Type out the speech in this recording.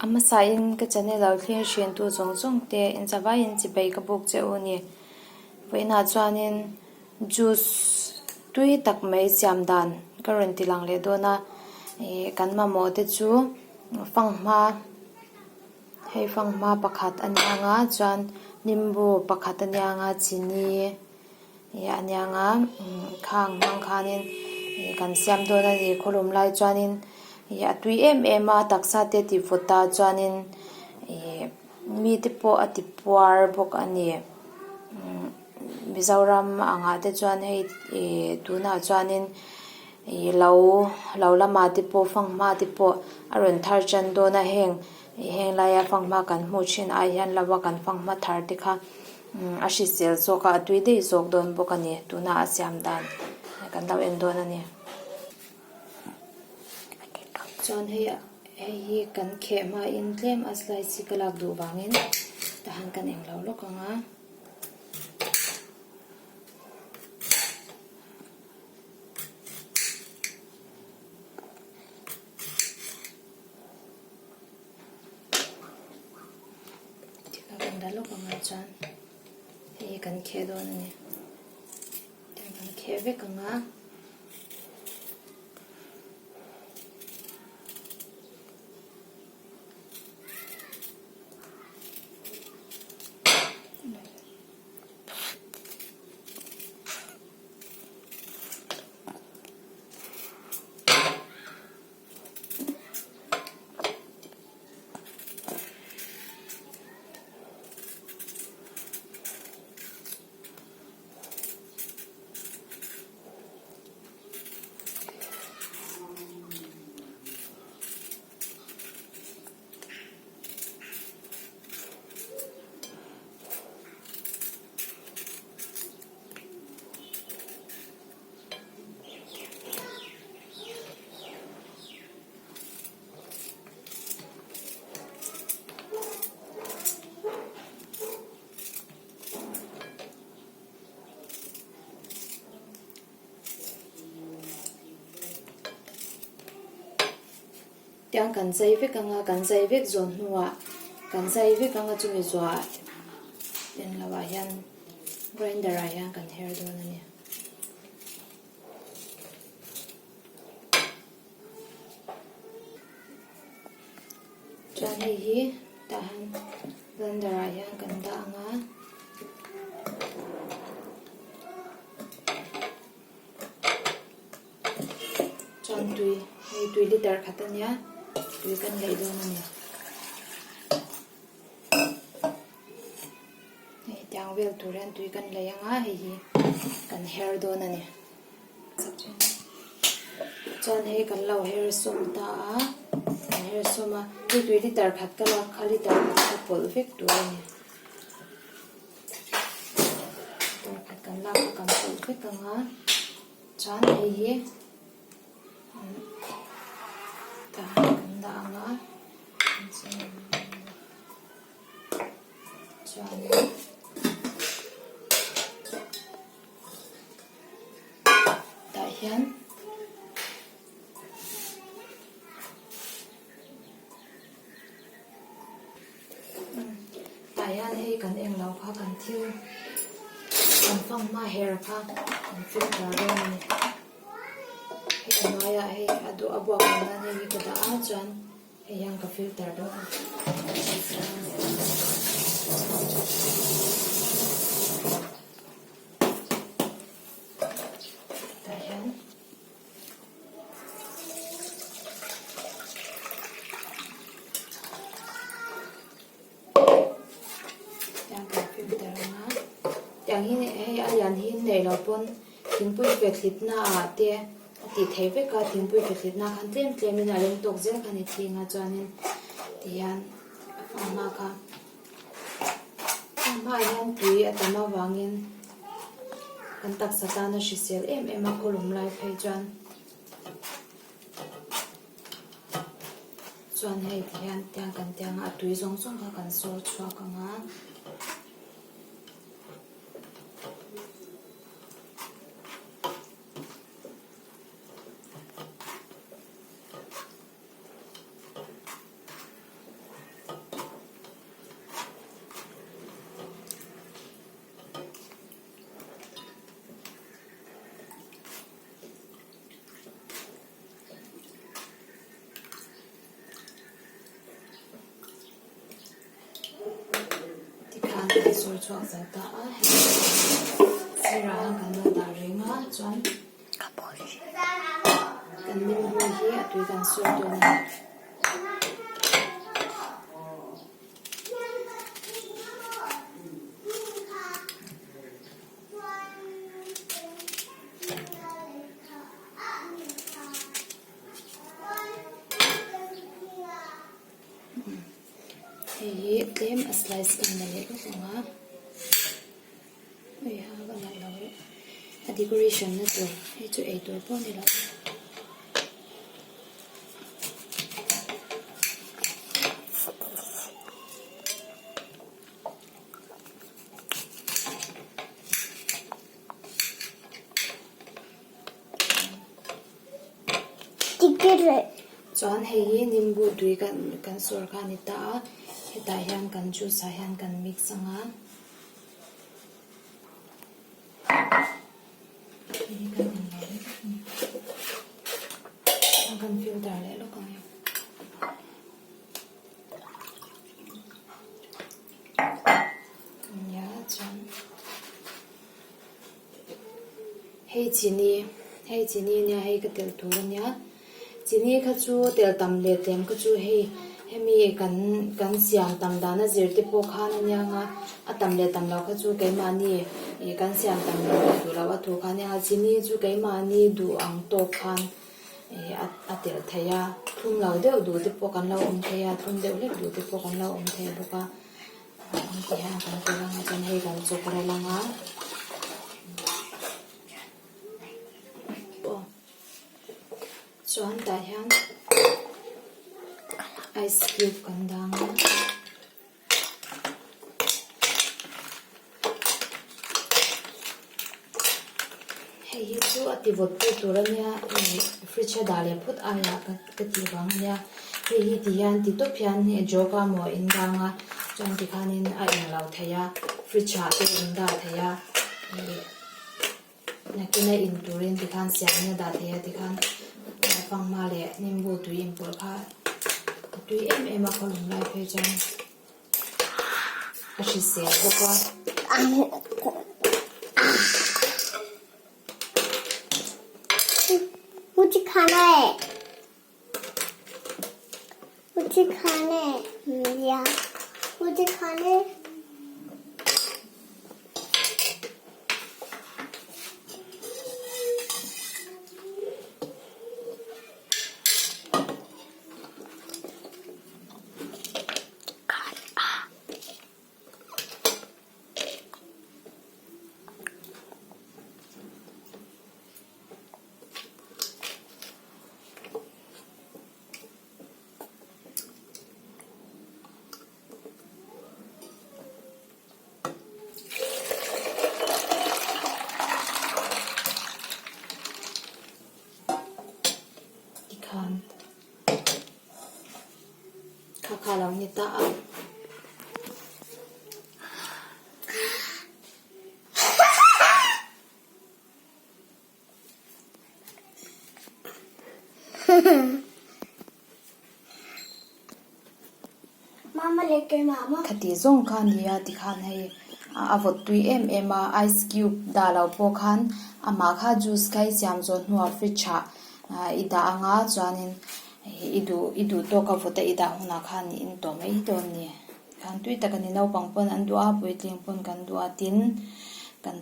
A hmasain ka channel lo thlir hrintu zawng zawng te inzavaiin chipei ka buk che u ni. Vawiinah chuanin juice tui tak mai siam dan ka rawn ti lang leh dawn a, ih kan mamawh te chu fanghma hei fanghma pakhat a ni ang a chuan nimbu pakhat a ni ang a chini. Ih a niang a khang hmang khanin ih kan siam dawn a ni khawlum lai chuanin ih a tui em em a taksa te ti vawt a chuanin ih mite pawh a ti puar bawk a ni umm Mizoram angah te chuan hei ih tunah chuanin ih lo lo lamah te pawh fanghma te pawh a rawn thar tan dawn a heng ih heng laia fanghma kan hmuh thin ai hian lo a kan fanghma thar te kha. A hrisel zawk a, a tui daih zawk dawn bawk a ni. Tuna a siam dan kan lo en dawn a ni. Chuan hei hei hi kan kheh hmain tlem a slice hi ka lak duh vangin tahan kan eng lo lawk ang a. Thil kan dah lawk ang ah chuan hei hi kan kheh dawn a ni tiang kan kheh vek ang a. Tiang kan zai vek anga kan zai vek zawn hnuah kan zai vek anga chumi zuah englo ah hian grinder ah hian kan her dawn a ni. Chuan hei hi tah hian blender ah hian kan dah ang a. Chuan tui hei tui liter khat a nia tui kan leih dawn a ni. Hei tiang vel tur hian tui kan lei ang a hei hi kan her dawn a ni. Chuan hei kan lo her sawm ta a, kan her sawm a, hei tui liter khat ka lak kha liter khat kha pawlh vek tur a ni. Liter khat kan lak kha kan pawlh vek ang a, chuan hei hi tah hian kan dah ang a. Chuanin tah hian tah hian hei kan eng lo kha kan thil kan fanghma her kha kan filter dawn a ni hei a hnuaiah hei a duh a buak loh nan hei hi ka dah a chuan. Hei hian ka filter dawn a. Tah hian tiang kan filter ang a. Tiang hi hei a lian hi neih loh pawn thingpui fethlit naah te A tih theih vek a, thingpui fethlit na khan tlem tlem in a leng tawk zel kha ni thing a chuanin tihian a fanghma kha fanghma ah hian tui a tam avangin kan taksa tan a hrisel em em a khawlum lai phei chuan chuan hei tihian tiang kan tiang a a tui zawng zawng kha kan sawr chhuak ang a. chhuak zo ta a hei sirah hian kan lo dah reng a chuan kan nimbu hi a tui kan sawr dawn a ni. Hei hi tlem a slice ka na leh vek ang a hei ha ka nalh lo reuh a decoration na tur hei chu ei tur pawh a ni lo. Chuan hei hi nimbu tui kan kan sawr kha a ni ta a hetah hian kan juice ah hian kan mix ang a hei hi kan in leh vek a ni kan filter leh lawk ang e. Nia chuan hei chini hei chini nia hei ka telh tur ania chini kha chu telh tam leh tlem kha chu hei hemi kan kan siam tam dan a zir te pawh khan ania nga a tam leh tam loh kha chu keimahni ih kan siam tam duh leh duh loh a thu kha ania chini chu keimahni duh ang tawk khan. Ih a telh theih a thlum lo deuh duh te pawh kan lo awm thei a thlum deuh hlek duh te pawh kan lo awm thei bawk a an ti hian kan telh ang a chuan hei kan chawk rel ang a aw chuan tah hian ice cube kan dang a. Hei hi chu a ti vawt tu tur a nia ih fridge a dah leh phawt aiah ka ka tih vang a nia hei hi ti hian ti tawp hian hei jug a maw in dang a chuan tikhanin a eng lo thei a fridge ah te in dah thei a ih. Nakina in turin tikhan siamna dah thei a tikhan fanghma leh nimbu tui inpawlh kha a tui em em a khawlum lai phei chuan a hrisel bawk a. Tikhan kha kha lo ni ta a. Khati zawng kha a nia tikhan hei a vawt tui em em a ice cube dah loh pawh khan amah kha juice kha i siam zawh hnuah fridge ah i dah ang a chuanin i duh i duh tawk a vawt a i dah hunah khan i in tawh mai dawn a ni. Khan tui tak a ni naupang pawn an duh a puitling pawn kan duh a tin.